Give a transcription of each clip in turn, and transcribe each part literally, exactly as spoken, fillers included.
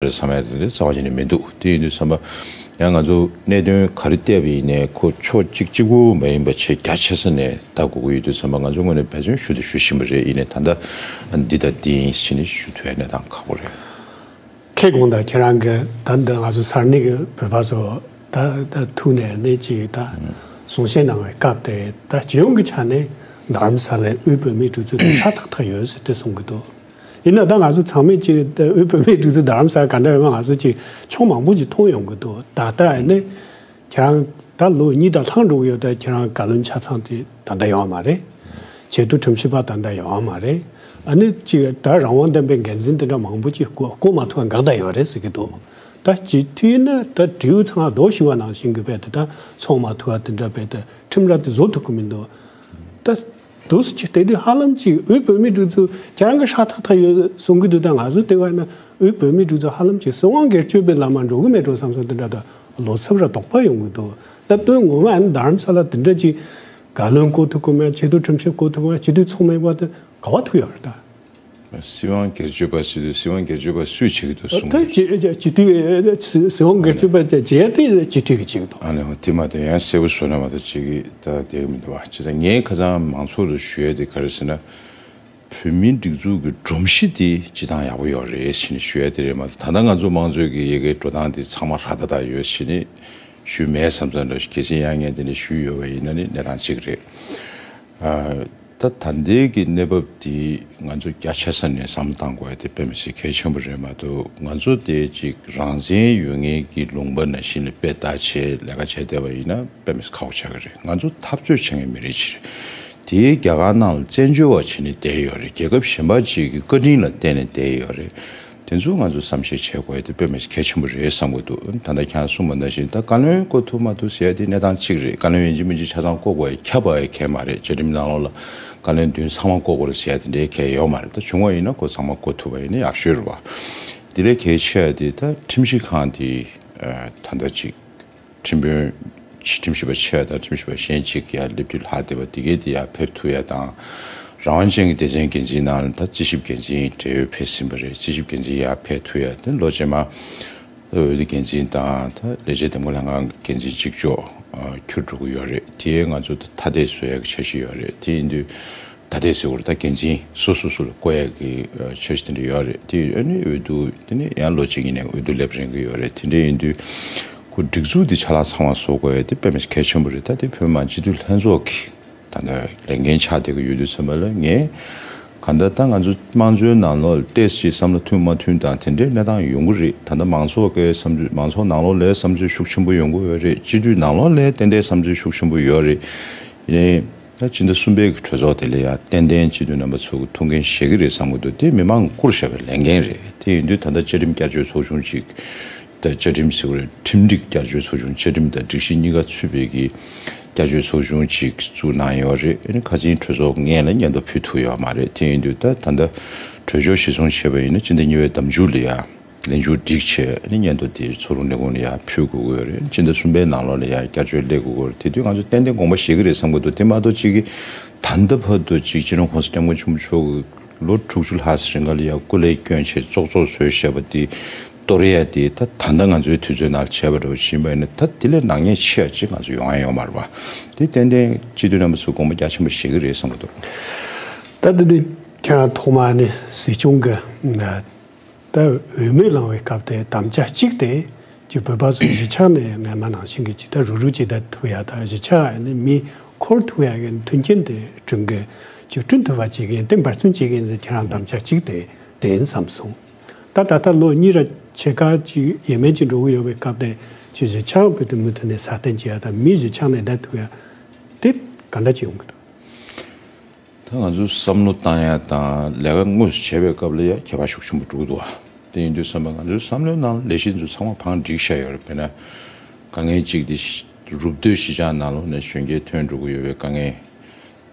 རེད་བསམ་ཡ་དེ་རྩ་བ་ཉིད་ནས་མི་འདུག་དེ་ཡིན་དུས་ཙམ་པ་ཡང་ང་ཚོ་གནད་དོན་ག་རེ་བལྟས་པ་ཡིན་ནའི་ཁོ་ཕྱོགས་གཅིག་གཅིག་པུ་མ་ཡིན་པ་ཆེས་རྒྱ་ཆེ་ས་ནས་ལྟ་དགོས་ཀྱི་ཡོད་དུས་ཙམ་པ་ང་ཚོ་ངོས་ནས་འབད་བརྩོན་ཞུ་དང་ཞུ་བཞིན་པ་རེད། ཡིན་ནའི་ད་ལྟ་འདི་དང་འདི་ཡིན་ཕྱིན་ནས་ཞུ་ཐུབ་ཡ་གནས་སྟངས་ཁག་པོ་རེད། ཁྱེད་དགོངས་དག་ཁྱེད་རང་གི་ད་འདི་ང་ཚོ་ས་གནས་ཀྱི་བོད་པ་ཚོ་ད་ད་ཐུག་ནས་གནས་ཅིག་ད་གསུང་བཤད་གནང་བའི་སྐབས་དེ་ད་སྤྱི་ཡོངས་ཀྱི་ཆ་ནས་རྡ་རམ་ས་ལའི་དབུས་བོད་མིའི་སྒྲིག་འཛུགས་དེ་ཧྲ་ཐག་ཐག་ཡོད་ཟེར་དེ་གསུང་གི་འདུག་ཡིན་ན་ད་ང་ཚོ་ཚང་མས་ཅིག་ད་དབུས་བོད་མིའི་སྒྲིག་འཛུགས་རྡ་རམ་ས་ལ་ག་འདྲ་ཡོད་མ་ང་ཚོ་ཅིག་ཕྱོགས་མང་པོ་ཅིག་མཐོང་ཡོང་གི་འདུག་ད་ལྟ་ཨ་ནི་ཁྱེད་རང་ད་ལོ་གཉིས་དང་ལྷག་འགྲོ་གི་ཡོད། ད་ཁྱེད་རང་བཀའ་བློན་ཆ་ཚང་དེ་ད་ལྟ་ཡོད་མ་རེད། ཆེས་མཐོའི་ཁྲིམས་ཞིབ་པ་ད་ལྟ་ཡོད་མ་རེད། ཨ་ནི་ཅིག་ད་རང་དབང་ལྡན་པའི་འགན་འཛིན་དེ་འདྲ་མང་པོ་ཅིག་བསྐོ་བསྐོ་མ་ཐུབ་པ་འགག་ད་ཡོད་རེད་ཟེར་གི་འདུག་ད་སྤྱི་འཐུས་ནི་ད་འབྲེལ་ཡོད་ཚང་མ་རྡོ་ཞུ་བ་ནང་བཞིན་གི་བས་དེ་ད་ཚོགས་མ་ཐུབ་པ་དེ་འདྲ་བས་ད་ཁྲིམས་ར་དེ་བཟོ་ཐུབ་གི་མི་འདུག་ད་དུས་སུ་ཅིག་དེ་དུས་ཧ་ལམ་ཅིག་དབུས་བོད་མིའི་སྒྲིག་འཛུགས་ཁྱེད་རང་གི་ཧྲ་ཐག་ཐག་ཡོད་གསུང་གི་འདུག་ད་ང་ཚོ་དེ་བ་ན་དབུས་བོད་མིའི་སྒྲིག་འཛུགས་ཧ་ལམ་ཅིག་སྲིད་དབང་སྒེར་གཅོད་པའི་ལམ་མ་འགྲོ་གི་མེད་འགྲོ་བསམ་སོང་། དེ་འདྲ་ད་ལོ་ཚབ་ར་དོགས་པ་ཡོང་གི་འདུག་ད་དོན་ངོ་མ་ཨ་ནི་རྡ་རམ་ས་ལ་དེ་འདྲ་ཅིག་བཀའ་བློན་བསྐོ་ཐུབ་གི་མེད། སྤྱི་འཐུས་ཁྲིམས་ཞིབ་བསྐོ་ཐུབ་གི་མེད། སྤྱི་འཐུས་ཚོགས་མི་པ་དེ་ག་བ་ཐུག་ཡོད་རེད་ད། སྲིད་དབང་སྒེར་གཅོད་པ་ཟེར་དུས་སྲིད་དབང་སྒེར་གཅོད་པ་སུས་བྱེད་ཀྱི་འདུག་གསུང་ད་གི། སྤྱི་སྤྱི་འཐུས་སྲིད་དབང་སྒེར་གཅོད་པ་བྱས་ཏེ་སྤྱི་འཐུས་ཀྱིས་བྱེད་ཀྱི་འདུག་ཨ་ནི་འོ་དེ་མ་གཏོགས་ཡང་གསལ་པོ་བཟོ་ན་མ་གཏོགས་བྱེད་ཀྱི་ད་བསྡད་ཀྱི་མི་འདུག་བ། བྱས་ཙང་ངས་ཁ་སང་མང་ཚོགས་ལ་ཞུ་ཡ་དེ་ག་རེ་ཟེར་ན། བོད་མིའི་སྒྲིག་འཛུགས་ཀྱི་སྒྲོམ་གཞི་དེ་སྤྱི་བཏང་ཡག་པོ་ཡོད་རེད་ཟེར་ནས་ཞུ་ཡ་དེ་རེད་མ་གཏོགས། ད་ལྟ་ང་ཚོ་དམངས་གཙོའི་གི་ཡི་གེ་འགྲོ་སྟངས་དེ་ཚང་མ་ཧྲ་ཏག་ཏག་ཡོད་ཟེར་ནས་ཞུས་མེད་བསམ་ཙང་འདྲ་ཞིག་གལ་ཆེན་ཡང་ངས་དེ་འདྲ་ཞུས་ཡོད་པ་ཡིན་ན་ནི་གནས་སྟངས་གཅིག་རེད། ཨ། ད་ད་ལྟའི་གི་གནས་བབ་འདི་ང་ཚོ་རྒྱ་ཆེ་ས་ནས་བསམ་བློ་བཏང་དགོས་ཡ་དེ་དཔེ་མི་སྲིད་གལ་ཆེན་པོ་རེད་མ་གཏོགས། ང་ཚོ་དེ་ཅིག་རང་བཙན་ཡོད་མཁན་གྱི་ལུང་པ་ནང་བཞིན་ལ་དཔེ་ལྟ་བྱས་ལས་ཀ་བྱས་བསྡད་པ་ཡིན་ན་དཔེ་མི་སྲིད་ཁག་པོ་ཆགས་ཀྱི་རེད། ང་ཚོ་འཐབ་རྩོད་བྱེད་མཁན་མི་རིགས་ཅིག་རེད། དེའི་རྒྱ་གར་ནང་ལ་བཙན་བྱོལ་བ་བྱས་ནས་བསྡད་ཡོད་རེད། རྒྱལ་ཁབ་གཞན་པ་ཅིག་གི་བཀའ་དྲིན་ལ་བརྟེན་ནས་བསྡད་ཡོད་རེད། དེ་ཚོ་ང་ཚོ་བསམ་ཤེས་བྱེད་དགོས་ཡ་དེ་དཔེ་མི་སྲིད་གལ་ཆེན་པོ་རེད་བསམ་གྱི་འདུག་ད་ལྟ་ཁྱེད་རང་གསུངས་པ་ནང་བཞིན་ད་བཀའ་བློན་བསྐོ་ཐུབ་མ་ཐུབ་ཟེར་ཡ་དེ་གནས་སྟངས་གཅིག་རེད། བཀའ་བློན་ཡིན་གཅིག་མིན་གཅིག་ཆ་ཚང་བསྐོ་དགོས་ཡ་ཁྱབ་པ་ཡ་གལ་མ་རེད། བཅའ་ཁྲིམས་ནང་ལོགས་ལ་བཀའ་བློན་བདུན་ཚང་མ་བསྐོ་དགོས་རེད་ཟེར་ཡ་དེ་འདྲའི་གལ་ཡོད་མ་རེད། ད་བྱུང་བ་ཡིན་ན་ཁོ་ཚང་མ་བསྐོ་ཐུབ་པ་ཡིན་ན་ཡག་ཤོས་རེད་བ། དེ་ལས་གལ་ཆེ་ཡ་དེ་ད་ཁྲིམས་ཞིབ་ཁང་དེ་ད་ལྟ་ཅིག་ཁྲིམས་དཔོན་ཁྲིམས་ཞིབ་པ་ཆེ་བ་དང་ཁྲིམས་ཞིབ་པ་གཞན་གཅིག་ཡར་སླེབས་དུས་ལྷག་བསྡད་པ་དེ་གས་དེ་ཡར་ཕེབས་ཐུབ་ཡ་དང་། རང་དབང་ཅན་གྱི་སྡེ་ཚན་འགན་འཛིན་ནང་ལ་ད་རྩིས་ཞིབ་འགན་འཛིན་བགྲེས་ཡོལ་ཕེབས་ཟིན་པ་རེད། རྩིས་ཞིབ་འགན་འཛིན་ཡར་ཕེབས་ཐུབ་ཡ་དེ་ལོ་རྗེས་མ་འོས་བསྡུ་འགན་འཛིན་དང་ད་ལས་བྱེད་འདེམས་བསྐོ་ལྷན་ཁང་གི་འགན་འཛིན་གཅིག་ལྕོགས་འཁྱུར་འགྲོ་གི་ཡོད་རེད། དེ་ང་ཚོ་ད་ཐ་དད་བཟོ་ཡ་གི་འཆར་གཞི་ཡོད་རེད། དེ་ཡིན་དུས། ད་ལྟའི་ཟེར་བར་ད་འགན་འཛིན་སོ་སོ་སོ་ལ་བསྐོ་ཡག་གི་འཆར་གཞི་དེ་འདྲ་ཡོད་རེད། དེ་ཨ་ནི་འོས་བསྡུ་དེ་ནི་ཡང་ལོ་གཅིག་གཉིས་ནས་འོས་བསྡུ་སླེབས་རན་གི་ཡོད་རེད། དེ་འདྲ་ཡིན་དུས་ཁོ་སྒྲིག་འཛུགས་འདི་ཆ་ལག་ཚང་མ་བཟོ་དགོས་ཡ་དེ་དཔེ་མི་གལ་ཆེན་པོ་རེད། ད་དེ་བོད་མི་མང་སྤྱི་འཐུས་ལྷན་ཚོགས་ཀྱི་ད་ལྟ་ལས་འགན་ཆགས་བསྡད་ཀྱི་ཡོད་དུས་ཙམ་པ་ལ་ངས་གང་ལྟར་ད་ང་ཚོ་དམངས་གཙོའི་ནང་ལོགས་ལ་ཏོག་ཙམ་བསམ་བློ་མཐུན་མ་མཐུན་དང་དེ་འདྲའི་གནས་སྟངས་ཡོང་གི་རེད། ད་ལྟ་མང་ཚོགས་ཀྱི་བསམ་ཚུལ་མང་ཚོགས་ནང་ལོགས་ལ་བསམ་ཚུལ་ཤུགས་ཆེན་པོ་ཡོང་གི་ཡོད་རེད། སྤྱི་འཐུས་ནང་ལོགས་ལ་ཏན་ཏན་བསམ་ཚུལ་ཤུགས་ཆེན་པོ་ཡོད་རེད། ཡིན་ནའི། ད་སྤྱི་ཟླ་གསུམ་པའི་གི་གྲོས་ཚོགས་དེ་ལ་ཡང་ཏན་ཏན་སྤྱི་འཐུས་རྣམ་པ་ཚོ་གི་ཐུགས་འགན་བཞེས་ཀྱི་རེད་བསམ་གྱི་འདུག་དེ་མི་མང་གིས་བསྐུར་བཞག་པའི་ལས་འགན་རེད། དེ་ཡིན་དུས་ད་ལྟ་བཅའ་ཁྲིམས་བསྐྱར་བཅོས་ཚོགས་ཆུང་ཅིག་ད་བཅའ་ཁྲིམས་ཟེར་བ་རེད། ཁྲིམས་སྒྲིག་བསྐྱར་བཅོས་ཚོགས་ཆུང་། བཅའ་ཁྲིམས་དང་སྒྲིག་གཞི་གཉིས་ཀ་ཚུད་པའི་གི་བསྐྱར་བཅོས་ཚོགས་ཆུང་ཅིག་བཙུགས་གནང་ཡོད་རེད། ཨ་ནི་ཁ་སང་གྲོས་ཚོགས་སྔོན་ལ་སྙན་ཐོ་ཕུལ་ཐུབ་ཡོད་མ་རེད། དེ་ཡིན་དུས་ད་ད་ལྟ་གྲོས་ཆོད་གཞིར་བཟུང་བྱས་པ་ཡིན་ན་སྤྱི་ཟླ་གཉིས་པའི་ཟླ་མཇུག་ལ་ཡ། ལས་འགུལ་སྒྲིག་བྱས་ནས་སྙན་ཐོ་དེ་ཚོགས་རུང་ལས་ཁུངས་ལ་ཡར་ཕུལ་དགོས་ཀྱི་ཡོད་རེད། སྤྱི་ཟླ་གསུམ་པའི་ནང་ལོགས་ལ་ཡར་བསྐྱར་བཅོས་སླེབས་དགོས་ཀྱི་ཡོད་རེད། དེ་དུས་ང་ཚོ་ཏན་ཏན་དགོངས་པ་བཞེས་ཀྱི་རེད་བསམ་གྱི་འདུག་དེ་མ་གཏོགས་གཅིག་གིས་ད་ལྟ་བར་དུ་གཅིག་སྤྱི་ནོར་༸གོང་ས་༸སྐྱབས་མགོན་ཆེན་པོ་མཆོག་གིས་ལོ་དྲུག་ཅུ་ལྷག་ཙམ་རིང་ག་ལ་ཡར་སྐུ་ལས་བསྐྱོན་བྱས་བཙོག་བཙོག་བཟོས་བཞག་པ་དེ་གཏོར་ཡ་དེ་ད་ད་ལྟ་ང་ཚོའི་དུས་ཚོད་ནང་ལ་བྱས་པ་འདྲ་བོ་ཞིག་ཡིན་པ་ཡིན་ན་ད་དེ་ལས་ནག་ཉེས་ཆེ་བ་ཅིག་ང་ཚོ་ཡོང་ཡ་ཡོད་མ་རེད་པ། དེ་ཏན་ཏན་སྤྱི་འཐུས་རྣམ་པ་ཚོས་དགོངས་པ་རྒྱ་ཆེན་པོ་བཞེས་ཀྱི་རེད་བསམ་གྱི་འདུག་ད་འདི་ནི་ཁྱེད་རང་ཐོག་མ་ནི་སྲིད་སྐྱོང་གི་ད་འོས་མི་ལངས་པའི་སྐབས་དེ་དམ་བཅའ་གཅིག་དེ་ཅིག་བོད་པ་ཚོ་གཞིས་ཆགས་ནས་སྔ་མ་ནང་བཞིན་གྱི་ཅིག་ད་རུག་རུག་ཅིག་ད་ཐུག་ཡ་ད་གཞིས་ཆགས་ནས་མི་འཁོར་ཐུག་ཡ་གི་མཐུན་རྐྱེན་དེ་བསྐྲུན་གི་ཅིག་བསྐྲུན་ཐུབ་པ་ཅིག་ཡིན་དེ་འབད་བརྩོན་བྱེད་ཀྱི་ཡིན་ཟེར་ཁྱེད་རང་དམ་བཅའ་གཅིག་དེ་དེ་ཡིན་བསམ་སོང་། ད་ད་ལྟ་ལོ་གཉིས་ར་ཕྱེད་ཀ་ཅིག་ཡས་མས་ཅིག་འགྲོ་གི་ཡོད་པའི་སྐབས་དེ་ཅིག་གཞིས་ཆགས་བོད་དུ་མུ་མཐུད་ནས་སྲ་བརྟན་བྱེད་ཡ་ད་མི་གཞིས་ཆགས་ནས་ད་ཐུག་ཡ་དེ་ག་འདྲ་ཅིག་ཡོང་གི་འདུག་ད་ང་ཚོས་བསམ་བློ་བཏང་ཡ་དང་ལས་ཀ་དངོས་སུ་བྱེད་པའི་སྐབས་ལ་ཡ་ཁྱད་པར་ཤུགས་ཆེན་པོ་འགྲོ་གི་འདུག་བ། དེ་ཡིན་དུས་ཙམ་པ་ང་ཚོའི་བསམ་བློའི་ནང་ལས་གཞི་འདི་ཚོ་ཚང་མ་བང་བསྒྲིགས་བཞག་ཡོད་རེད། དཔེར་ན་དཀའ་ངལ་གཅིག་དེ་རུབ་སྡོད་གཞིས་ཆགས་ནང་ལོགས་ནས་གཞོན་སྐྱེས་ཐོན་འགྲོ་གི་ཡོད་པའི་དཀའ་ངལ།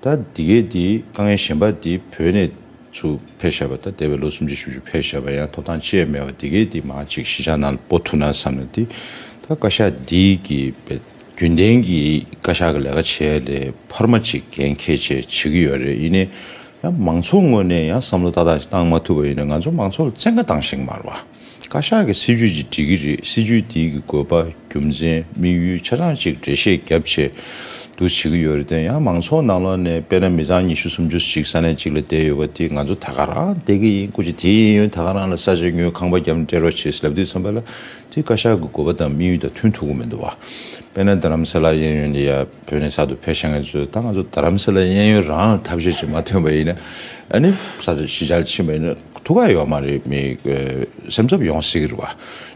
ད་འདི་གས་དེ་དཀའ་ངལ་གཞན་པ་དེ་བོད་ནས་ཚུར་ཕེབས་བཞག་པ་ད་འདས་པའི་ལོ་སུམ་ཅུ་བཞི་བཅུ་ཕེབས་བཞག་པ་ཡང་ཐོབ་ཐང་ཅི་ཡང་མེད་པ་འདི་གས་དེ་མར་ཅིག་གཞིས་ཆགས་ནང་ལ་སྤོ་ཐུབ་ན་བསམ་ནས་དེ་ད་བཀའ་ཤག་འདི་གི་བས། རྒྱུན་ལྡན་གྱི་བཀའ་ཤག་གི་ལས་ཀ་བྱེད་ཡ་ལས་འཕར་མ་ཅིག་འགན་འཁྱེར་བྱས་བྱེད་ཀྱི་ཡོད་རེད། ཡིན་ནའི་ཡང་མང་ཚོགས་ངོས་ནས་ཡང་བསམ་བློ་ཏག་ཏག་ཅིག་བཏང་མ་ཐུབ་པ་ཡིན་ན་ང་ཚོ་མང་ཚོགས་ལ་བཙན་བཀའ་བཏང་ཤེས་ཀྱི་མ་རེད་བ། བཀའ་ཤག་གི་སྲིད་ཇུས་ཅིག་སྒྲིག་གི་རེད། སྲིད་ཇུས་དེའི་གི་དགོས་པ། རྒྱུ་མཚན། དམིགས་ཡུལ་ཆ་ཚང་ཅིག་འགྲེལ་བཤད་བརྒྱབ་བྱས་འདུག་བྱེད་ཀྱི་ཡོད་རེད་དེ། ཡང་མང་ཚོགས་ནང་ལོགས་ནས་དཔེར་ན་མི་ཚང་ཉི་ཤུ་སུམ་ཅུ་ཞིག་ས་གནས་གཅིག་ལ་བསྡད་ཡོད་པ་དེ་ང་ཚོ་ད་ག་རང་བསྡད་ཀྱི་ཡིན། སྐུ་མཁྱེན། དེ་ཡིན་ཡང་ད་ག་རང་ལ་ས་ཆ་ཉོས། ཁང་པ་བརྒྱབ་ནས་སྤྲད་རོགས་བྱེད་ཟེར་ལབ་དུས་ཙམ་པ་ལ། དེ་བཀའ་ཤག་གི་དགོས་པ་དང་དམིགས་ཡུལ་དང་མཐུན་ཐུབ་ཀྱི་མི་འདུག་བ། དཔེར་ན་རྡ་རམ་ས་ལ་གཡས་གཡོན་ལ་ཡ་བོད་ནས་གསར་དུ་ཕེབས་བཞག་མཁན་ཚོས། ད་ང་ཚོ་རྡ་རམ་ས་ལ་གཡས་གཡོན་རང་ལ་ཐབས་ཤེས་ཅིག་མ་ཐོན་པ་ཡིན་ན། ཨ་ནི་ས་ཆ་གཞིས་ཆགས་ལ་ཕྱིན་པ་ཡིན་ན་ཐུགས་ཁག་ཡོད་མ་རེད། མི་ཨ་སེམས་འཚབ་ཡོང་སྲིད་ཀྱི་རེད་བ།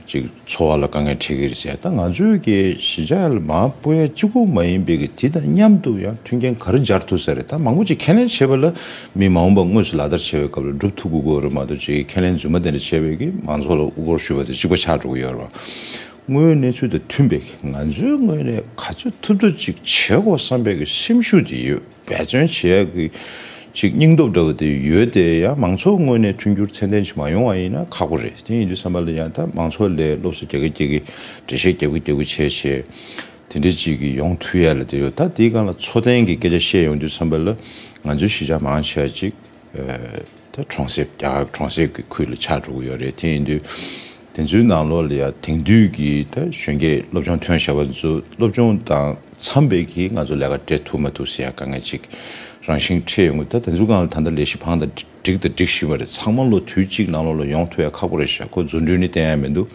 ཅིག་འཚོ་བ་ལ་དཀའ་ངལ་འཕྲད་ཀྱི་རེད་ཟེར། ད་ང་ཚོས་ཀྱི་གཞིས་ཆགས་ལ་མར་སྤོ་ཡ་གཅིག་པུ་མ་ཡིན་པའི་གི་དེ་དང་མཉམ་དུ་ཡང་མཐུན་རྐྱེན་ག་རེ་སྦྱར་ཐུབ་ས་རེད། ད་མང་པོ་ཅིག་ཁས་ལེན་བྱེད་པ་ལ་མི་མ་འོངས་པ་དངོས་སུ་ལག་བསྟར་བྱེད་པའི་སྐབས་ལ་སྒྲུབ་ཐུབ་དགོས་ཀྱི་ཡོད་རེད་མ་གཏོགས། ཅིག་ཁས་ལེན་རྫུན་མ་དེ་འདྲ་བྱས་པའི་གི་མང་ཚོགས་ལ་དབུ་སྐོར་ཞུས་པ་དེ་གཅིག་པ་ཆགས་འགྲོ་གི་ཡོད་རེད་བ། དངོས་ཡོད་གནས་ཚུལ་དང་མཐུན་པའི་ང་ཚོའི་ངོས་ནས་ག་ཚོད་ཐུབ་ཐུབ་ཅིག་བྱེད་དགོས་བསམ་པའི་གི་སེམས་ཤུགས་དེ་ཡོད། འབད་བརྩོན་བྱེད་ཡག་གི་ཅིག་སྙིང་སྟོབས་འདྲ་བོ་དེ་ཡོད་དེ། ཡང་མང་ཚོགས་ངོས་ནས་མཐུན་འགྱུར་ཚད་ལྡན་ཅིག་མ་ཡོང་བ་ཡིན་ན་ཁག་པོ་རེད། དེ་ཡིན་དུས་ཙམ་པ་ལ་ཡང་ད་མང་ཚོགས་ལ་སློབ་གསོ་རྒྱག་གི་རྒྱག་གི། འགྲེལ་བཤད་རྒྱབ་ཀྱི་རྒྱབ་ཀྱི་བྱས་བྱས། དེ་འདྲ་ཅིག་གི་ཡོང་ཐུབ་ཡ་ལ་དེ་ཡོད། ད་དེའི་སྒང་ལ་འཚོ་རྟེན་གྱི་སྐད་ཆ་བཤད་ཡོང་དུས་ཙམ་པ་ལ། ང་ཚོའི་གཞིས་ཆགས་མང་ཆེ་བ་ཅིག་ཨ་ད་གྲོང་གསེབ། རྒྱ་གར་གྲོང་གསེབ་ཀྱི་ཁུལ་ལ་ཆགས་འགྲོ་གི་ཡོད་རེད། དེ་ཡིན་དུས་དེ་ཚོའི་ནང་ལོགས་ལ་ཡ་དེང་དུས་ཀྱི་ད་གཞོན་སྐྱེས་སློབ་སྦྱོང་ཐོན་བཞག་པ་ཚོ་སློབ་སྦྱོང་དང་འཚམ་པའི་གི་ང་ཚོ་ལས་ཀ་སྤྲད་ཐུབ་མ་ཐུབ་ཟེར་ཡ་དཀའ་ངལ་ཅིག་རང་བཞིན་འཕྲད་ཡོང་གི། ད་དེ་ཚོའི་སྒང་ལ་ད་ལྟ་ལས་གཞི་བང་དང་སྒྲིག་དང་སྒྲིག་བཞིན་པ་རེད། ཚང་མ་ལོ་དུས་གཅིག་ནང་ལོགས་ལ་ཡོང་ཐུབ་ཡ་ཁག་པོ་རེད་ཤག་ཁོ་རྫུ་འཕྲུལ་ནི་བསྟན་ཡ་མི་འདུག་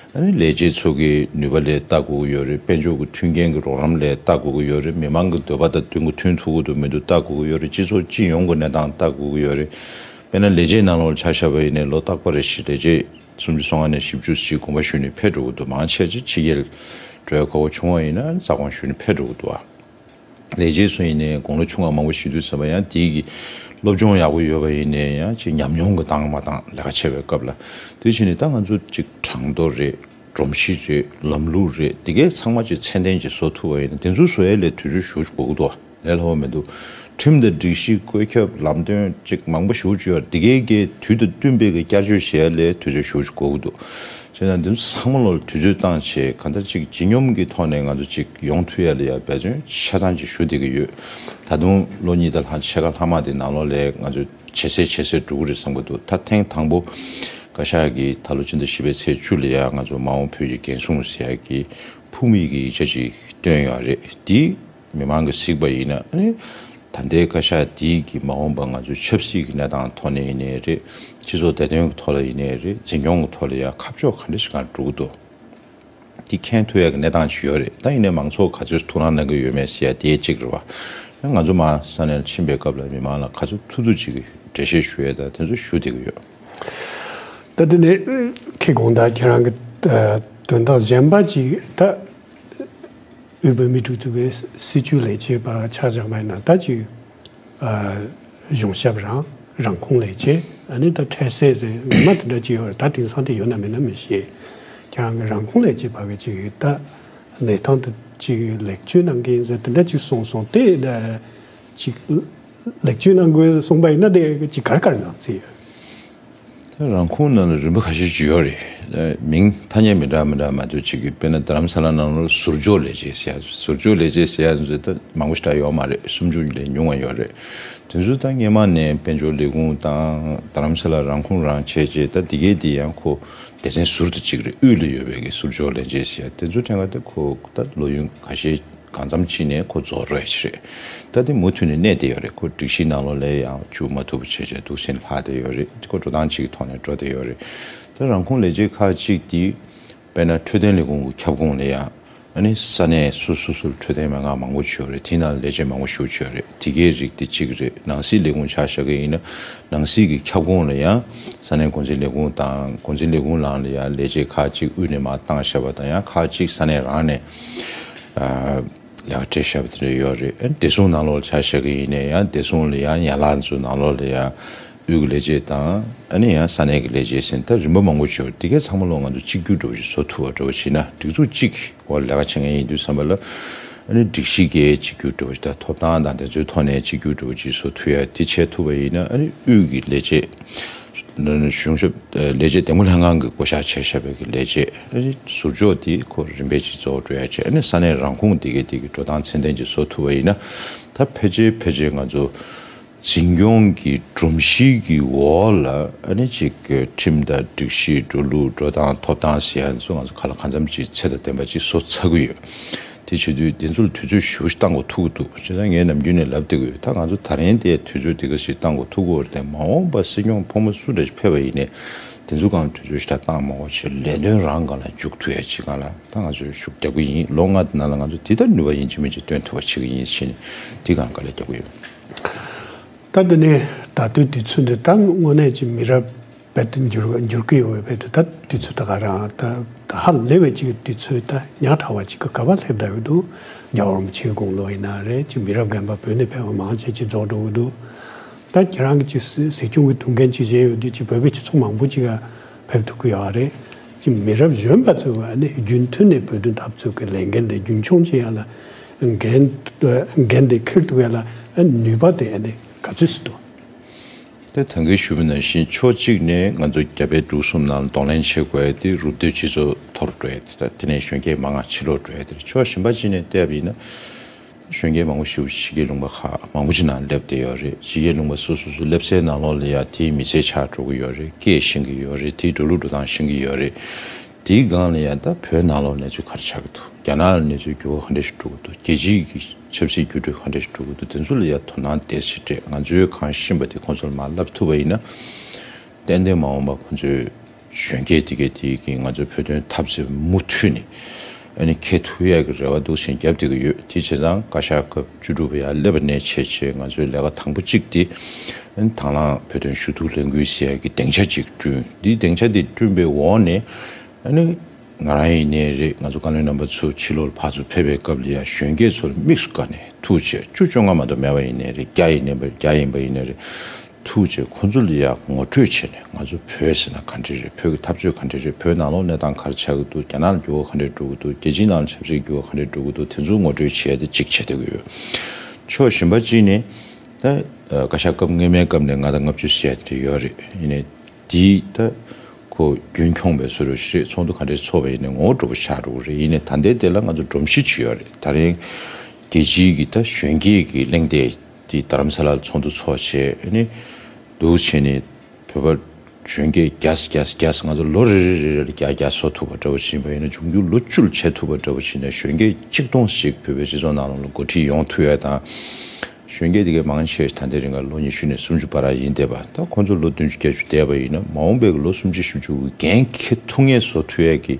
ཨ་ནི་ལས་བྱེད་ཚོ་གི་ནུས་པ་ལ་ལྟ་དགོས་ཀྱི་ཡོད་རེད། དཔལ་འབྱོར་གྱི་མཐུན་རྐྱེན་གྱི་རོགས་རམ་ལ་ལྟ་དགོས་ཀྱི་ཡོད་རེད། མི་མང་གི་འདོད་པ་དང་མཐུན་གྱི་མཐུན་ཐུབ་ཀྱི་འདུག་མི་འདུག་ལྟ་དགོས་ཀྱི་ཡོད་རེད། སྤྱི་ཚོགས་སྤྱི་ཡོངས་ཀྱི་གནས་སྟངས་ལྟ་དགོས་ཀྱི་ཡོད་རེད། དཔེར་ན་ལས་བྱེད་ནང་ལོགས་ལ་ཆ་བཞག་པ་ཡིན་ནའི་ལོ་རྟག་པ་རེ་བཞིན་ལས་བྱེད་སུམ་ཅུ་སོ་ལྔ་ནས་བཞི་བཅུ་ཞིག་དགོངས་པ་ཞུས་ནས་ཕེབས་འགྲོ་གི་འདུག་མང་ཆེ་ཆེ་ཕྱི་རྒྱལ་འགྲོ་ཡ་གོ་སྐབས་བྱུང་བ་ཡིན་ན་ས་ཁོངས་ཞུས་ནས་ཕེབས་འགྲོ་གི་འདུག་ཨ། ལས་བྱེད་ཚོ་ཡིན་ནའི་དགུང་ལོ་ཆུང་བ་མང་པོ་ཞིག་འདུག་ཟེར་བ། ཡང་དེའི་གི་སློབ་སྦྱོང་ཡག་པོ་ཡོད་པ་ཡིན་ནའི་ཡང་ཅིག་ཉམས་མྱོང་གི་བཏང་མ་བཏང་ལས་ཀ་བྱེད་པའི་སྐབས་ལ། དེ་བཞིན་ནི་ད་ང་ཚོ་ཅིག་གྲངས་ཐོ་རེད། སྒྲོམ་གཞི་རེད། ལམ་ལུགས་རེད། འདི་གའི་ཚང་མ་ཅིག་ཚད་ལྡན་ཅིག་བཟོ་ཐུབ་པ་ཡིན་ན། དེ་ཚོ་བཟོ་ཡ་ལས་དུས་ཚོད་ཞེ་པོ་ཅིག་འགོར་གི་འདུག་ལས་སླ་པོ་མི་འདུག་ཁྲིམས་དང་སྒྲིག་གཞི། བཀོད་ཁྱབ། ལམ་སྟོན་ཅིག་མང་པོ་ཞེ་པོ་ཅིག་ཡོད་རེད། འདི་གའི་གི་དུས་དང་བསྟུན་པའི་གི་བསྐྱར་བཅོས་བྱེད་ཡ་ལས་དུས་ཚོད་ཞེ་པོ་ཅིག་འགོར་གི་འདུག་བྱས་ཙང་འདི་ཚོ་ཚང་མ་ལོ་ལ་དུས་ཚོད་བཏང་བྱས། གང་ལྟར་ཅིག་ལྗིད་སྙོམས་ཀྱི་ཐོག་ནས་ང་ཚོ་ཅིག་ཡོང་ཐུབ་ཡ་ལ་ཡ་འབད་བརྩོན་ཆ་ཚང་ཅིག་ཞུ་བསྡད་ཀྱི་ཡོད། ད་དུང་ལོ་གཉིས་དང་ལྷག་ཕྱེད་ཀ་ལྷག་མ་དེ་ནང་ལོགས་ལ་ང་ཚོ་ཇེ་གསལ་ཇེ་གསལ་འགྲོ་གི་རེད་བསམ་གྱི་འདུག་ད་ཐེངས་དང་པོ་བཀའ་ཤག་གིས་ད་ལོ་སྤྱི་ཟླ་བཞི་པའི་ཚེས་བཅུ་ལ་ཡ་ང་ཚོ་མ་འོངས་བོད་ཀྱི་འགན་སྲུང་ཟེར་ཡ་གི་ཕུགས་དམིགས་ཀྱི་ཡིག་ཆ་ཅིག་བཏོན་ཡོད་རེད། དེ་མི་མང་གིས་གཟིགས་པ་ཡིན་ན། ཨ་ནི་ད་ལྟའི་བཀའ་ཤག་འདི་གིས་མ་འོངས་པ་ང་ཚོའི་ཆབ་སྲིད་ཀྱི་གནས་སྟངས་ཐོག་ནས་ཡིན་ནའི་རེད། སྤྱི་ཚོགས་བདེ་དོན་གྱི་ཐོག་ལ་ཡིན་ནའི་རེད། འཛིན་སྐྱོང་གི་ཐོག་ལ་ཡ་ཁ་ཕྱོགས་ག་འདྲ་ཞིག་སྒང་འགྲོ་གི་འདུག་འདི་མཁྱེན་ཐུབ་ཡ་གི་གནས་སྟངས་ཅིག་ཡོད་རེད། ད་ཡིན་ནའི་མང་ཚོགས་ག་ཚོད་ཐུགས་སྣང་གནང་གི་ཡོད་མེད་ཟེར་ཡ་དེ་གཅིག་རེད་བ། ང་ཚོ་མར་ས་གནས་ལ་ཕྱིན་པའི་སྐབས་ལ་མི་མང་ལ་ག་ཚོད་ཐུབ་ཐུབ་ཅིག་གི་འགྲེལ་བཤད་ཞུ་ཡ་ད་དེ་ཚོ་ཞུ་བསྡད་ཀྱི་ཡོད། ད་དེ་ནས་ཁྱེད་དགོངས་དག་ཁྱེད་རང་གི་ཨ་དོན་དག་གཞན་པ་ཅིག་ད་དབུས་བོད་མིའི་སྒྲིག་འཛུགས་པའི་སྲིད་བྱུས་ལས་བྱེད་པ་ཆ་བཞག་པ་ཡིན་ན། ད་ཅིག་ཨ་གཞུང་ཞབས་རང་། རང་ཁོངས་ལས་བྱེད། ཨ་ནི་ད་འཕྲལ་སེལ་ཟེར་ངོ་མ་དེ་འདྲ་ཅིག་ཡོད་རེད། ད་དེང་སང་དེ་ཡོད་ན་མེད་ན་མི་ཤེས། ཁྱེད་རང་གི་རང་ཁོངས་ལས་བྱེད་པ་གི་ཅིག་ད་གནས་སྟངས་དེ་ཅིག་ལེགས་བཅོས་གནང་གི་ཡིན་ཟེར་དེ་འདྲ་ཅིག་གསུངས་སོང་། དེ་ད་ཅིག་ལེགས་བཅོས་གནང་དགོས་གསུངས་པ་ཡིན་ན་དེ་ཅིག་ག་རེ་ག་རེ་གནང་རྩིས་ཡོད། ད་རང་ཁོངས་ནང་ལ་རིམ་པ་ཁ་ཤས་ཅིག་ཡོད་རེད། ཨ་མིང་ཐ་སྙད་མི་འདྲ་མི་འདྲ་མ་གཏོགས་ཅིག་གི། དཔེར་ན་རྡ་རམ་ས་ལ་ནང་ལ་ཟུར་འཇོག་ལས་བྱེད་ཟེར་ཡ། ཟུར་འཇོག་ལས་བྱེད་ཟེར་ཡ་ཚོ་ད་མང་པོ་ཞེ་དྲག་ཡོད་མ་རེད། སུམ་ཅུ་ལས་ཉུང་བ་ཡོད་རེད། དེ་ཚོ་ད་སྔོན་མ་ནས་དཔལ་འབྱོར་ལས་ཁུངས་དང་རྡ་རམ་ས་ལ་རང་ཁོངས་རང་བྱས་བྱས། ད་འདི་གའི་འདི་ཡང་ཁོ་སྡེ་ཚན་ཟུར་དུ་གཅིག་རེད། དབུས་ལ་ཡོད་པའི་གི་ཟུར་འཇོག་ལས་བྱེད་ཟེར་ཡ་དེ་ཚོ་ཐད་ཀ་ད་ཁོ་ད་ལོ་ཡུན་ཁ་ཤས་གང་འཚམ་ཅིག་ནས་ཁོ་རྫོགས་འགྲོ་ཡ་ཅིག་རེད། ད་དེ་མུ་མཐུད་ནས་གནས་བསྡད་ཡོད་རེད། ཁོ་སྒྲིག་གཞིའི་ནང་ལོགས་ལ་ཡང་འཇུག་མ་ཐུབ་པ་བྱས་བྱས་འདུག་སེ་ལྷག་བསྡད་ཡོད་རེད། ཁོ་འགྲོ་སྟངས་གཅིག་གི་ཐོག་ནས་འགྲོ་བསྡད་ཡོད་རེད། ད་རང་ཁོངས་ལས་བྱེད་ཁག་ཅིག་དེ་དཔེར་ན་འཕྲོད་བསྟེན་ལས་ཁུངས་ཀྱི་ཁྱབ་ཁོངས་ལ་ཡང་ཨ་ནི་ས་གནས་སོ་སོ་སོར་འཕྲོད་བསྟེན་སྨན་ཁང་མང་པོ་ཅིག་ཡོད་རེད། དེའི་ནང་ལ་ལས་བྱེད་མང་པོ་ཞེ་པོ་ཅིག་ཡོད་རེད། དེ་གའི་རིགས་དེ་གཅིག་རེད། ནང་སྲིད་ལས་ཁུངས་ཆ་བཞག་གི་ཡིན་ན། ནང་སྲིད་ཀྱི་ཁྱབ་ཁོངས་ལ་ཡང་ས་གནས་འགོ་འཛིན་ལས་ཁུངས་དང་། འགོ་འཛིན་ལས་ཁུངས་ནང་ལ་ཡང་ལས་བྱེད་ཁག་ཅིག་དབུས་ནས་མར་བཏང་བཞག་པ་དང་། ཡང་ཁག་ཅིག་ས་གནས་རང་ནས་ཨ་ལས་ཀ་སྤྲད་བཞག་པ་དེ་འདྲ་ཡོད་རེད། ཨ་ནི་བདེ་སྲུང་ནང་ལོགས་ལ་ཆ་བཞག་གི་ཡིན་ནའི་ཡང་བདེ་སྲུང་ལ་ཡང་ཡན་ལག་ཚོའི་ནང་ལོགས་ལ་ཡང་དབུས་ཀྱི་ལས་བྱེད་དང་། ཨ་ནི་ཡང་ས་གནས་ཀྱི་ལས་བྱེད་ཟེར་ད་རིམ་པ་མང་པོ་ཅིག་ཡོད་རེད། དེ་གའི་ཚང་མ་ལོ་ང་ཚོ་གཅིག་གྱུར་འདྲ་བོ་ཞིག་བཟོ་ཐུབ་པ་འདྲ་བོ་བྱས་ན། སྒྲིག་འཛུགས་གཅིག་འོག་ལས་ཀ་བྱེད་མཁན་ཡིན་དུས་ཙམ་པ་ལ། ཨ་ནི་སྒྲིག་གཞི་གའི་གཅིག་གྱུར་འདྲ་བོ་ཞིག་དང་། ཐོབ་ཐང་དང་དེ་ཚོའི་ཐོག་ནས་གཅིག་གྱུར་འདྲ་བོ་ཅིག་བཟོ་ཐུབ་ཡ་དེ་བྱེད་ཐུབ་པ་ཡིན་ན། ཨ་ནི་དབུས་ཀྱི་ལས་བྱེད། གཞུང་ཞབས་ལས་བྱེད་འདེམས་བསྐོ་ལྷན་ཁང་གིས་བསྐོ་གཞག་བྱས་བཞག་པའི་གི་ལས་བྱེད་ཨ་ནི་ཟུར་འཇོག་དེ་ཁོ་རིམ་པས་ཅིག་རྫོགས་འགྲོ་ཡ་བྱས། ཨ་ནི་ས་གནས་རང་ཁོངས་དེ་གའི་དེ་གི་འགྲོ་སྟངས་ཚད་ལྡན་ཅིག་བཟོ་ཐུབ་པ་ཡིན་ན། ད་ཕལ་ཆེར་ཕལ་ཆེར་ང་ཚོ་ འཛིན་སྐྱོང་གི་སྒྲོམ་གཞི་གི་འོག་ལ་ཨ་ནི་ཅིག་ཁྲིམས་དང་སྒྲིག་གཞི་འགྲོ་ལུགས་འགྲོ་སྟངས་ཐོབ་ཐང་ཟེར་ཡ་ཚོ་ང་ཚོ་ག་ལ་གང་འཚམ་ཅིག་ཚད་དང་ལྡན་པ་ཅིག་བཟོ་ཚར་གི་ཡོད། དེ་བྱེད་དུས་དེ་ཚོ་ལ་དུས་ཚོད་ཞེ་པོ་ཞིག་བཏང་དགོས་ཐུག་གི་འདུག་བྱས་ཙང་ངས་ནམ་རྒྱུན་ནས་ལབ་བསྡད་ཀྱི་ཡོད། ད་ང་ཚོ་ད་རིང་དེ་དུས་ཚོད་དེ་ག་ཞིག་བཏང་དགོས་ཐུག་གི་ཡོད་རེད་དེ། མ་འོངས་པ་སྲིད་སྐྱོང་ཕོ་མོ་སུ་འདྲ་ཞིག་ཕེབས་པ་ཡིན་ནའི་དེ་ཚོ་སྒང་ལ་དུས་ཚོད་ཞེ་དྲག་བཏང་མ་དགོས་བྱས་ལས་དོན་རང་སྒང་ལ་འཇུག་ཐུབ་ཡ་ཅིག་སྒང་ལ་ད་ང་ཚོས་ཤུགས་རྒྱག་གི་ཡིན། ལོ་ལྔ་དེ་ནང་ལ་ང་ཚོ་དེ་ལྟར་ནུས་པ་ཡིན་གཅིག་མིན་གཅིག་བཏོན་ཐུབ་པ་བྱེད་ཀྱི་ཡིན་ཞེས་ནས་དེ་སྒང་དཀའ་ལས་རྒྱག་གི་ཡོད། ད་འདི་ནས་ད་ལྟའི་དུས་ཚོད་འདི་ད་དངོས་གནས་ཀྱི་མི་རབས་རྦད་དེ་འགྱུར་འགྱུར་གྱི་ཡོད་པའི་རྦད་དེ། ད་དུས་ཚོད་ད་ག་རང་ད་ད་ཧ་ལས་པའི་ཅིག་དུས་ཚོད་ད་ཉག་ཕྲ་བ་ཅིག་གི་ག་པར་སླེབས་བསྡད་ཡོད་འདུག་རྒྱལ་བ་རིན་པོ་ཆེའི་དགུང་ལོ་ཡིན་ན་རེད། ཅིག་མི་རབས་རྒན་པ་བོད་ནས་ཕེབས་པ་མང་ཆེ་ཅིག་རྫོགས་འགྲོ་གི་འདུག་ད་ཁྱེད་རང་གི་ཅིག་སྲིད་སྲིད་སྐྱོང་གི་ཐུགས་འགན་ཅིག་བཞེས་ཡོད་དུས་ཅིག་བོད་པའི་སྤྱི་ཚོགས་མང་པོ་ཅིག་ག་ཕེབས་ཐུབ་ཀྱི་ཡོད་རེད། ཅིག་མི་རབས་གཞོན་པ་ཚོས་ཨ་ནི་རྒྱུན་མཐུད་ནས་བོད་དོན་འཐབ་རྩོད་ཀྱི་ལས་འགན་དེ་རྒྱུན་འཁྱོངས་བྱེད་ཡ་ལ་འགན་འགན་དེ་འཁྱེར་ཐུབ་ཡ་ལ་ནུས་པ་དེ་ཨ་ནི་ག་ཚོད་ཅིག་འདུག་དེ་ད་གིན་ཞུས་པ་ནང་བཞིན་ཕྱོགས་གཅིག་ནས་ང་ཚོ་རྒྱ་བལ་འབྲུག་གསུམ་ནང་གདོང་ལེན་བྱེད་དགོས་ཡ་དེ་རུབ་རྡོའི་སྤྱི་ཚོགས་འཐོར་འགྲོ་ཡ་དེ་དང་དེ་ནས་གཞོན་སྐྱེས་མང་ང་ཕྱིར་ལོག་འགྲོ་ཡ་དེ་རེད། ཕྱོགས་གཞན་པ་གཅིག་ནས་བལྟས་པ་ཡིན་ན། གཞོན་སྐྱེས་མང་པོ་ཞིག་ཕྱི་རྒྱལ་ལུང་པ་ཁག་མང་པོ་ཅིག་ནང་སླེབས་བསྡད་ཡོད་རེད། ཕྱི་རྒྱལ་ལུང་པ་སོ་སོ་སོ་སླེབས་སའི་ནང་ལོགས་ལ་ཡ་དེའི་མི་ཚེ་ཆགས་འགྲོ་གི་ཡོད་རེད། སྐད་ཤེས་ཀྱི་ཡོད་རེད། དེའི་འགྲོ་ལུགས་འགྲོ་སྟངས་ཤེས་ཀྱི་ཡོད་རེད། དེའི་སྒང་ལ་ཡ་ད་བོད་ནང་ལོགས་གནས་ཚུལ་ག་རེ་ཆགས་ཀྱི་འདུག་རྒྱ་ནག་ལ་གནས་ཚུལ་འགྱུར་བ་ག་འདྲ་ཞིག་འགྲོ་གི་འདུག་རྒྱལ་སྤྱིའི་གི་ཆབ་སྲིད་འགྱུར་འགྲོས་ག་འདྲ་ཞིག་འགྲོ་གི་འདུག་དེ་ཚོ་ལ་ཡ་དོ་སྣང་དེ་ཞིག་སྤྲད། ང་ཚོས་གང་ཤེས་པ་དེ་ཁོང་ཚོ་ལ་མར་བསླབ་ཐུབ་པ་ཡིན་ན། ཏན་ཏན་མ་འོངས་པ་ཁོང་ཚོས་གཞོན་སྐྱེས་དེ་གས་དེ་གིས་ང་ཚོའི་བོད་དོན་འཐབ་རྩོད་མུ་མཐུད་ནས་ཨ་ནི་འཁྱེར་ཐུབ་ཡག་གི་རེ་བ་འདུག་ཟེར་བརྒྱབ་བསྡད་ཀྱི་ཡོད། དེ་བྱས་ཙང་བཀའ་ཤག་སྐབས་བཅུ་དྲུག་པ་ཡར་སླེབས་པ་ནས་བྱས་བྱས་ང་ཚོའི་ལས་ཀ་དང་པོ་གཅིག་དེ་ཨ་ནི་དང་བླངས་བོད་དོན་ཞུ་གཏུག་ལས་འགུལ་ཟེར་ཡག་གི་སྡིངས་ཆ་གཅིག་བསྐྲུན། འདིའི་སྡིངས་ཆ་དེ་བསྐྲུན་པའི་འོག་ནས་ཨ་ནི་ང་རང་ཡིན་ནའི་རེད། ང་ཚོ་བཀའ་བློན་རྣམ་པ་ཚོ་ཕྱི་ལོགས་ལ་ཕར་ཚུར་ཕེབས་པའི་སྐབས་ལ་ཡ་གཞོན་སྐྱེས་ཚོར་དམིགས་སུ་བཀར་ནས་ཐུགས་རྗེ་ཆེ། བཅུ་བཅོ་ལྔ་མ་གཏོགས་མེད་པ་ཡིན་ནའི་རེད། བརྒྱ་ཡིན་ནའི་བརྒྱ་ཡིན་པ་ཡིན་ནའི་རེད། ཐུགས་རྗེ་ཆེ། ཁོང་ཚོ་ལ་ཡ་ངོ་སྤྲོད་བྱས་ནས་ང་ཚོ་བོད་ཟེར་ན་ག་འདྲ་རེད། བོད་ཀྱི་འཐབ་རྩོད་ག་འདྲ་རེད། བོད་ནང་ལོགས་གནས་སྟངས་ག་རེ་ཆགས་ཀྱི་འདུག་རྒྱ་ནག་ལ་འགྱུར་བ་ག་འདྲ་འགྲོ་གི་འདུག་རྒྱལ་སྤྱིའི་ནང་ལ་ཆབ་སྲིད་འགྱུར་བ་ག་འདྲ་འགྲོ་གི་འདུག་དེ་ཚོ་ངོ་སྤྲོད་བྱས་ཏེ་གཅིག་བྱེད་བསྡད་ཀྱི་ཡོད། ཕྱོགས་གཞན་པ་གཅིག་ནས་ད་བཀའ་ཤག་སྐབས་སྔོན་མའི་སྐབས་ནས་ལྔ་དང་ལྔ་བཅུ་ཟེར་ཡ་དེ་ཡོད་རེད། ཡིན་ནའི་དེ་ད་ཁོ་རྒྱུན་འཁྱོངས་པའི་བཟོ་འདྲ་ཞིག་རེད། ཚོགས་འདུ་ག་འདྲ་ཚོགས་པ་ཡིན་ནའི་ངོ་བོ་འདྲ་པོ་ཆགས་འགྲོ་གི་རེད། ཡིན་ནའི་ད་ལྟའི་དེ་ལ་ང་ཚོ་སྒྲོམ་གཞི་ཅིག་ཡོད་རེད། ད་རིང་རྒྱལ་སྤྱིའི་གི་ད་གཞོན་སྐྱེས་ཀྱི་གླེང་སྟེགས་དེ་རྡ་རམ་ས་ལར་ཚོགས་འདུ་ཚོགས་བྱས་ཨ་ནི་འདུག་བྱས་ནས་བོད་པ་གཞོན་སྐྱེས་བརྒྱ་ཙམ་བརྒྱ་ཙམ་བརྒྱ་ཙམ་ང་ཚོ་ལོ་རེ་རེ་རེ་རེ་ལ་བརྒྱ་བརྒྱ་བཟོ་ཐུབ་པ་འདྲ་པོ་ཞིག་ཡིན་པ་ཡིན་ན། འབྱུང་འགྱུར་ལོ་བཅུ་ལ་བྱེད་ཐུབ་པ་འདྲ་པོ་ཞིག་ཡིན་ན་གཞོན་སྐྱེས་ཆིག་སྟོང་ཞིག་བོད་པའི་སྤྱི་ཚོགས་ནང་ལོགས་ལ་འགོ་ཁྲིད་ཡོང་ཐུབ་ཡ་དང་། གཞོན་སྐྱེས་དེ་གའི་མང་ཆེ་ད་ལྟའི་རིང་ག་ལོ་ཉི་ཤུ་ནས་སུམ་ཅུ་བར་ཡིན་བསྡད་པ། ད་ཁོང་ཚོ་ལོ་བདུན་ཅུ་བརྒྱད་ཅུ་བསྡད་པ་ཡིན་ན་མ་འོངས་པའི་ལོ་སུམ་ཅུ་བཞི་བཅུ་གི་འགན་འཁྱེར་ཐུབ་མཁན་བཟོ་ཐུབ་ཡ་གི་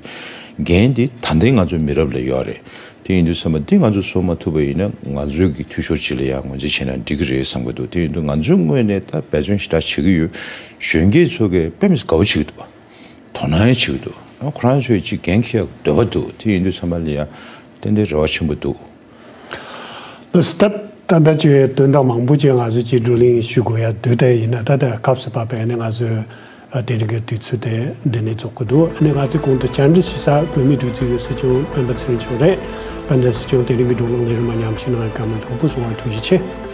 འགན་དེ་ད་ལྟའི་ང་ཚོའི་མི་རབས་ལ་ཡོད་རེད། དེ་ཡིན་དུས་ཙམ་པ་འདི་ང་ཚོས་བཟོ་མ་ཐུབ་པ་ཡིན་ན་ང་ཚོའི་གི་འཐུས་ཤོར་ཅིག་ལ་ཡང་ངོས་འཛིན་བྱས་ན་འགྲིག་གི་རེད་བསམ་གི་འདུག་དེ་ཡིན་དུས་ང་ཚོའི་ངོས་ནས་ད་འབད་བརྩོན་ཞེ་དྲག་བྱེད་ཀྱི་ཡོད། གཞོན་སྐྱེས་ཚོ་གིས་དཔེ་མི་སྲིད་དགའ་པོ་བྱེད་ཀྱི་འདུག་དོ་སྣང་ཡང་བྱེད་ཀྱི་འདུག་ཁོ་རང་ཚོས་ཅིག་འགན་འཁྱེར་ཡག་འདོད་པ་འདུག་དེ་ཡིན་དུས་ཙམ་པ་ལ་ཡང་ཏན་ཏན་རེ་བ་ཆེན་པོ་འདུག་ལགས་སོ། ད་ད་ལྟ་ཅིག་དོན་དག་མང་པོ་ཅིག་ང་ཚོས་ཅིག་བགྲོ་གླེང་ཞུ་དགོས་ཡ་འདུག་དེ་ཡིན་ན་ད་ལྟ་སྐབས་སུ་བབས་པ་ཡིན་ན་ང་ཚོས་ཨ་དེ་རིང་གི་དུས་ཚོད་དེ་འདི་ནས་རྫོགས་ཀྱི་འདུག་ཨ་ནི་ང་ཚོས་གོང་དུ་བཅར་འདྲི་ཞུ་ས་བོད་མིའི་སྒྲིག་འཛུགས་ཀྱི་སྲིད་སྐྱོང་སྤེན་པ་ཚེ་རིང་མཆོག་རེད། སྤེན་པ་ཚེ་རིང་མཆོག་དེ་རིང་གི་བགྲོ་གླེང་ལས་རིམ་མ་ཉམས་ཞིག་གནང་བའི་བཀའ་མོལ་ལྷུག་པོ་གསུང་བར་ཐུགས་རྗེ་ཆེ།